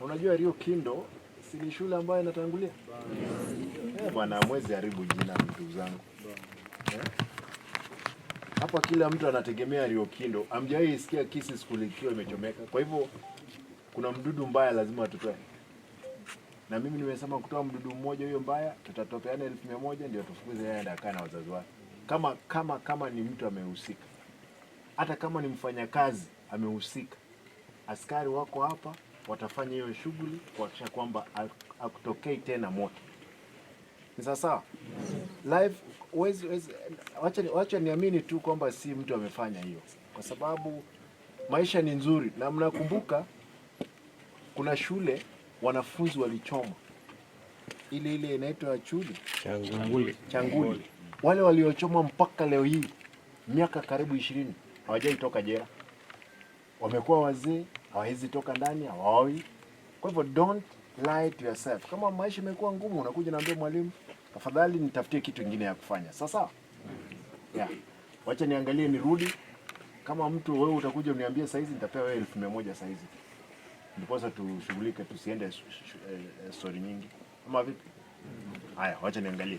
Na unajua Riokindo si ni shule ambayo inatangulia? Bwana mwezi haribu jina ndugu zangu. Hapa kila mtu anategemea Riokindo. Hamjawahi sikia Kisii School ikiwa imechomeka. Kwa hivyo kuna mdudu mbaya lazima tutoe. Na mimi nimesema kutoa mdudu mmoja huyo mbaya, tutatopeana 100,000 ndio tufukuze yeye aende akae na wazazi wake. Kama ni mtu amehusika, hata kama ni mfanyakazi amehusika, askari wako hapa watafanya hiyo shughuli kuhakikisha kwamba hakutokei tena moto. Ni sawa sawa? Life wezi, wacha niamini tu kwamba si mtu amefanya hiyo, kwa sababu maisha ni nzuri. Na mnakumbuka kuna shule wanafunzi walichoma ile inaitwa chuli Changuli. Changuli. Wale waliochoma mpaka leo hii miaka karibu 20 hawajai toka jela, wamekuwa wazee, hawawezi toka ndani, hawaoi. Kwa hivyo don't lie to yourself. Kama maisha imekuwa ngumu, unakuja naambia mwalimu, tafadhali nitafutie kitu kingine ya kufanya. Sasa yeah. Wacha niangalie nirudi. Kama mtu wewe utakuja uniambie saizi, nitapea wewe 100,000 saizi, ndiposa tushughulike, tusiende story nyingi, ama vipi? Haya, wacha niangalie.